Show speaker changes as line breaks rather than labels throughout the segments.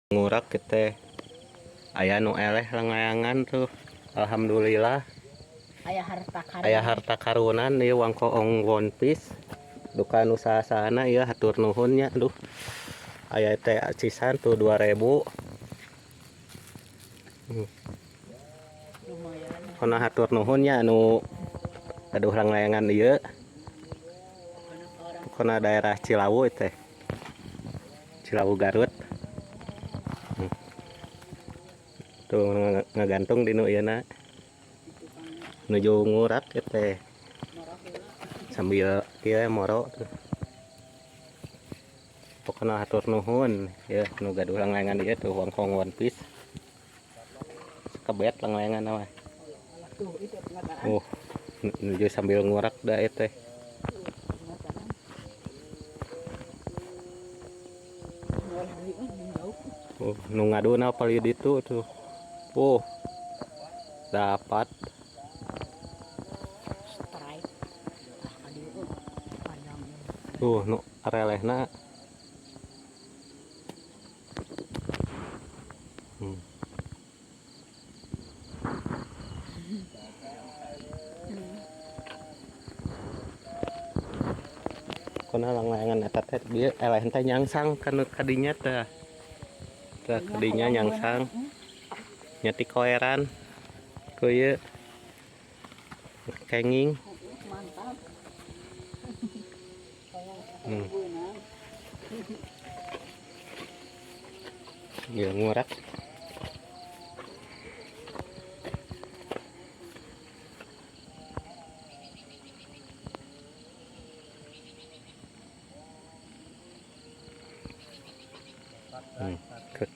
Ngurak kita aya nu eleh langlayangan tuh, alhamdulillah.
Aya harta karun.
Aya harta karunan ieu wangkoong One Piece duka nu saha-sahana ieu, hatur nuhun nya. Aduh, aya teh acisan tuh 2000.
Lumayan.
Pokona hatur nuhun nya anu aduh langlayangan ieu. Pokona daerah Cilawu teh, Cilawu Garut. Tuh ngagantung di nu ieu na, nuju ngurak teh sambil ieu moro tuh. Pokona hatur nuhun ya nu gaduh langlayangan ieu tuh, wangkong One Piece sakebet langlayangan mah. Oh, nuju sambil ngurak da ieu teh. Oh, nu ngaduna palih ditu tuh. Oh, dapat.
Strike.
Tuh, nu arelehna. Kona langlayangan eta teh bieu eleh teh nyangsang kana kadinya teh. Teh kadinya nyangsang. Nyati koeran ku ieu kenging.
Mantap.
Ya ngurak.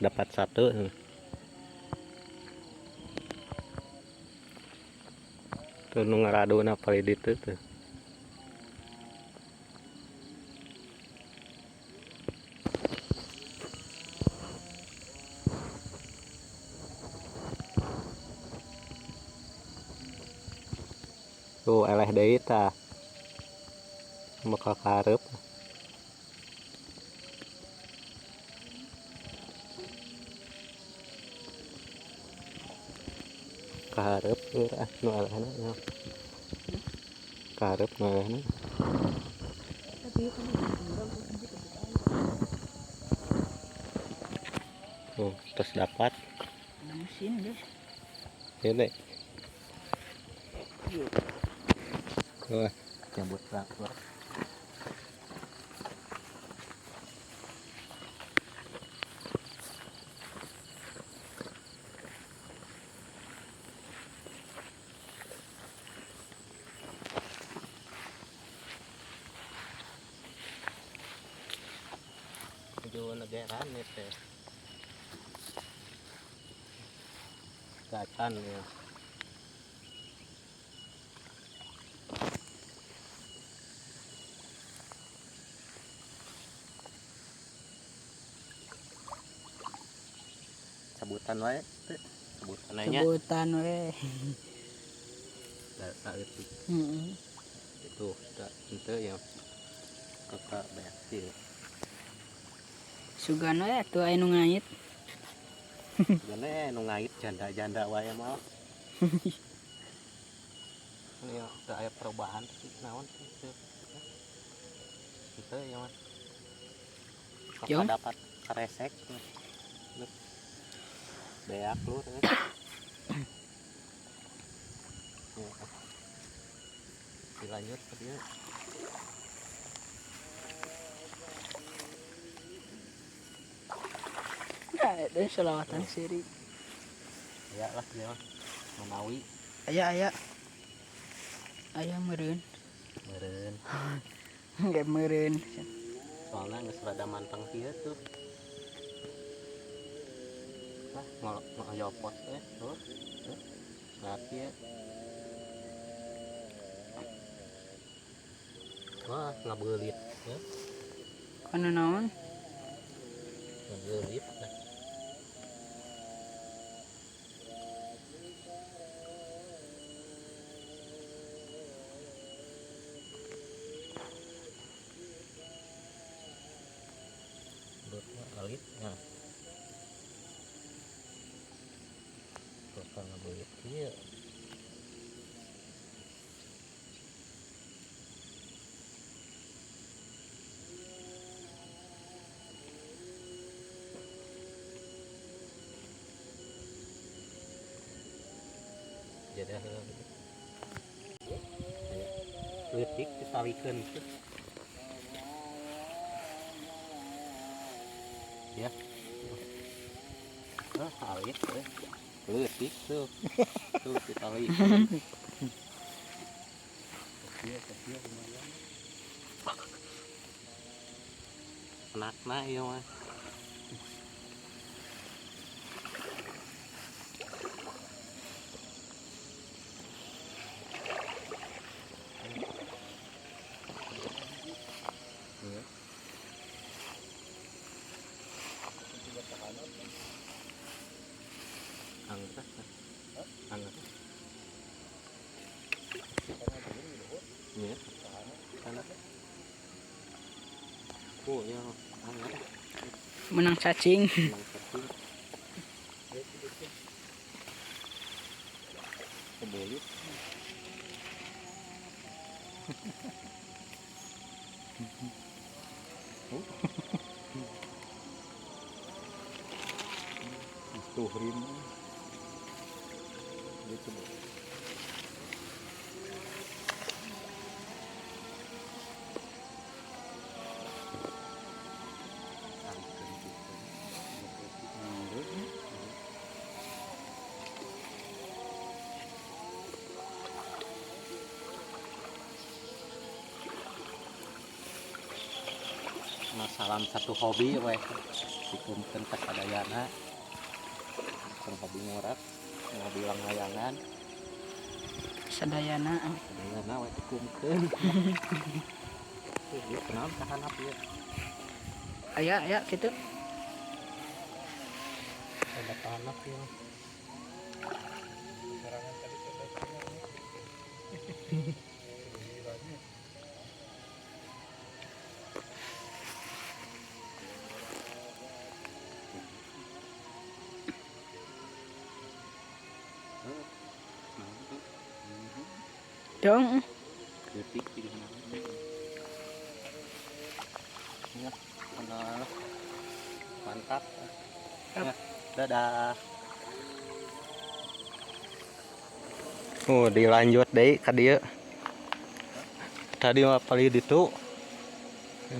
Dapat satu. Tuh nu ngaradona palih ditu tuh. Tuh eleh deui tah. Bakal kareup. Kahareup lur ah nu elehna nya. Kahareup nu elehna. Tuh, terus dapat.
Ada mesin, guys.
Iya deh. Wah, nyambut traktor. Menuju negara nih teh. Gacan ya. Sebutan wae teh. Sebutan nya.
Sebutan we.
Da itu.
Heeh.
Itu da henteu ya. Kakak banyak sih.
Sugan we atuh aya nu ngait.
Sugane nu ngait janda-janda wae mah. Ini ya, teu aya perubahan sih naon sih teu. Henteu ya mah.
Jom.
Dapat karesek. Beak lur ya. Ya. Dilanjut ke dia.
Nah, ada selawatan siri.
Ya lah dia mah. Menawi.
Aya aya. Aya meureun.
Meureun.
Enggak meureun.
Soalnya geus rada manteng kieu tuh. Lah, ngolopot teh, tuh. Tuh. Nah, kieu. Wah, ngabeulit ya.
Kana naon?
Ngabeulit lah. Alit ya. Bakal ngabeut kieu. Jadi heula gitu. Aya leutik ditalikeun teh. Ya. Ah, alit teh. Leutik tuh. Tuh ditalikeun.
Kecil, kecil lumayan.
Enakna ieu mah.
Iya. Juga tahanan.
Angkat. Angkat.
Karena dulu di luhur,
Iya.
tahanan.
Sana. Oh, ya, angkat.
Menang cacing.
Menang cacing. Kebelit.
Tuhrim. Gitu, Bu.
Nah, salam satu hobi weh. Dikumkeun ka sadayana. Tong hobi ngurat, hobi langlayangan.
Sadayana.
Sadayana we dikumkeun. Ieu kunaon kahanap ieu?
Aya aya kitu.
Ada kahanap ieu.
Serangan tadi coba Gilirannya.
Dong.
Detik di mana? Ya, kenal. Mantap. Ya, dadah. Oh, dilanjut deui ka dieu. Tadi mah palih ditu.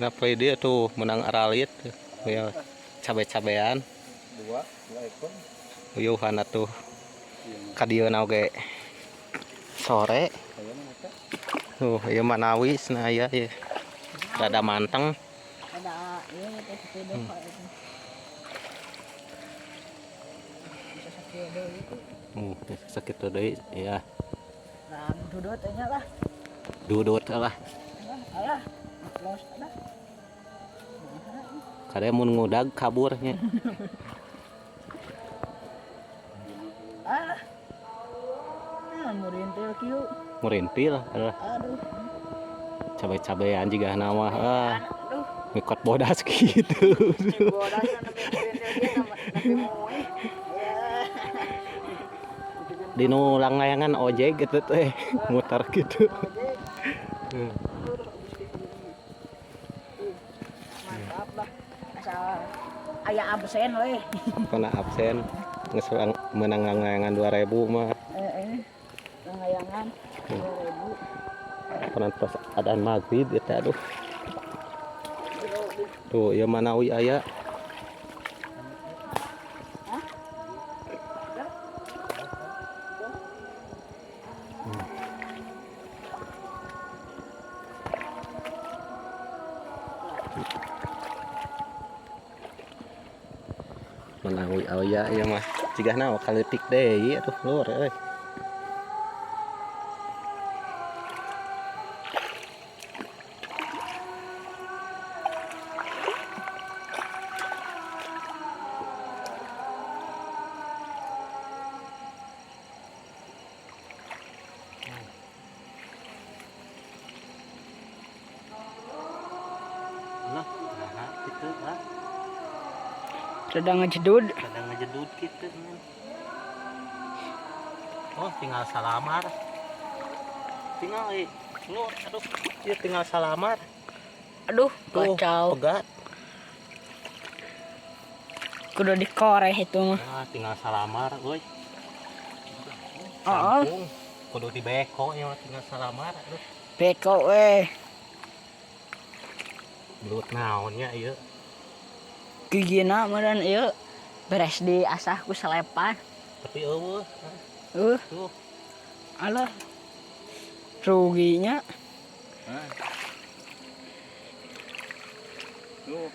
Nah, palih dieu tuh menang aralit. Ya, cabe-cabean.
Dua ekor.
Uyuhan atuh.
Iya,
Ka dieu na oge sore.
kayaknya mereka.
Tuh, ieu manawi cenah aya ieu. Rada manteng.
Ada ieu teh kitu deui itu. Bisa sakieu deui itu.
Sakitu deui ya.
Lah, dudut nya lah.
Dudut lah.
Alah, alah. Los lah.
Kade mun ngudag kaburnya.
Ah. Nah, murintil kieu.
Murintil alah.
Aduh.
Cabe-cabean jiga nama ah.
Aduh.
Ngikot bodas gitu.
Bodas nepi murintil kieu nepi moe. Ya.
Di nu langlayangan ojek gitu teh, muter gitu.
Ojek. Mantap lah. Asal aya absen we.
Kena absen geus menang langlayangan 2000 mah.
Heeh. Langlayangan 2000.
Penantos adaan maghrib eta aduh. Tuh, ieu manawi aya.
Hah?
Manawi aya ieu mah. Jigana kaleutik deui atuh lur euy. Nah, nah, gitu lah.
Sedang ngejedud.
Sedang ngejedud gitu, men. Oh, tinggal salamar. Tinggal lu, aduh, ieu tinggal salamar.
Aduh,
Tuh,
kacau.
Pegat.
Kudu dikoreh itu mah.
Nah, tinggal salamar euy.
Oh,
Kampung. Kudu dibeko ieu mah tinggal salamar. Aduh,
beko we.
belut naon nya ieu.
Gigina meureun ieu beres diasah ku selepan.
Tapi eueuh. Tuh.
Alah. Ruginya.
Nah. Tuh.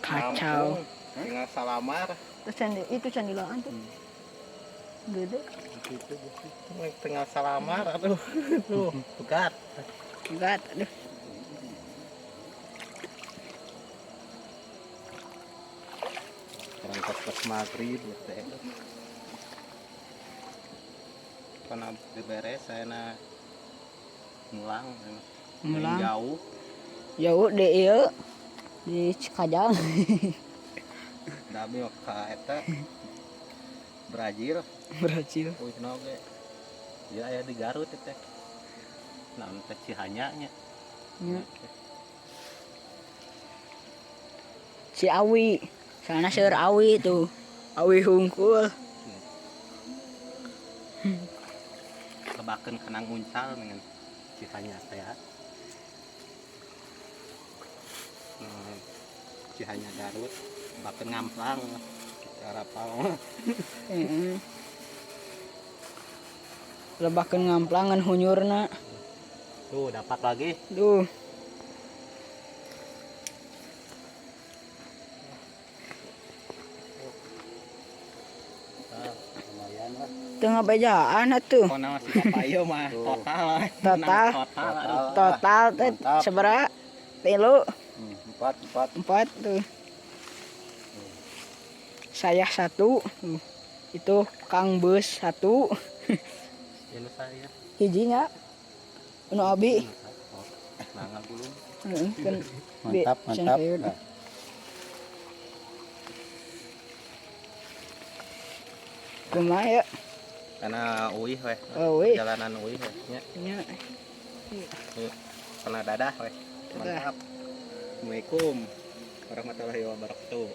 Kacau.
Kampung. Tinggal salamar.
Terus candi itu candilaan tuh. Gede.
Tinggal salamar aduh. Tuh, pegat.
Enggak, aduh.
Berangkat pas maghrib teh. Karena beres saya na mulang.
Mulang.
Jauh.
Jauh deh ieu di Cikajang.
Da abi mah ka eta Brazil.
Brazil.
Uih oge. Ya aya di Garut teh. Naon teh Cihanya nya.
Nya. Ciawi. Sana seueur awi tuh. Awi hungkul.
Lebakeun kanang uncal dengan Cihanya teh. Cihanya Garut, lebakeun ngamplang. Cara rapal.
Heeh. Lebakeun ngamplang ngan hunyurna.
Tuh dapat lagi.
Duh.
Ah, lumayan lah.
Teu ngabejaan atuh.
Pokona masih papayo mah total lah.
Total.
Total. Aduh.
Total teh
Mantap.
sabaraha? 3.
4 4.
4 tuh. Saya 1. Tuh. Itu Kang Bus 1.
Ini saya.
Hiji nya. Nu abi.
Oh, nah, belum.
Heeh, kan
Mantap, mantap. Nah.
Kumaha ya?
Karena uih weh.
Oh, uih.
Perjalanan uih weh nya.
Nya.
Karena dadah weh.
Dadah.
Mantap. Assalamualaikum warahmatullahi wabarakatuh.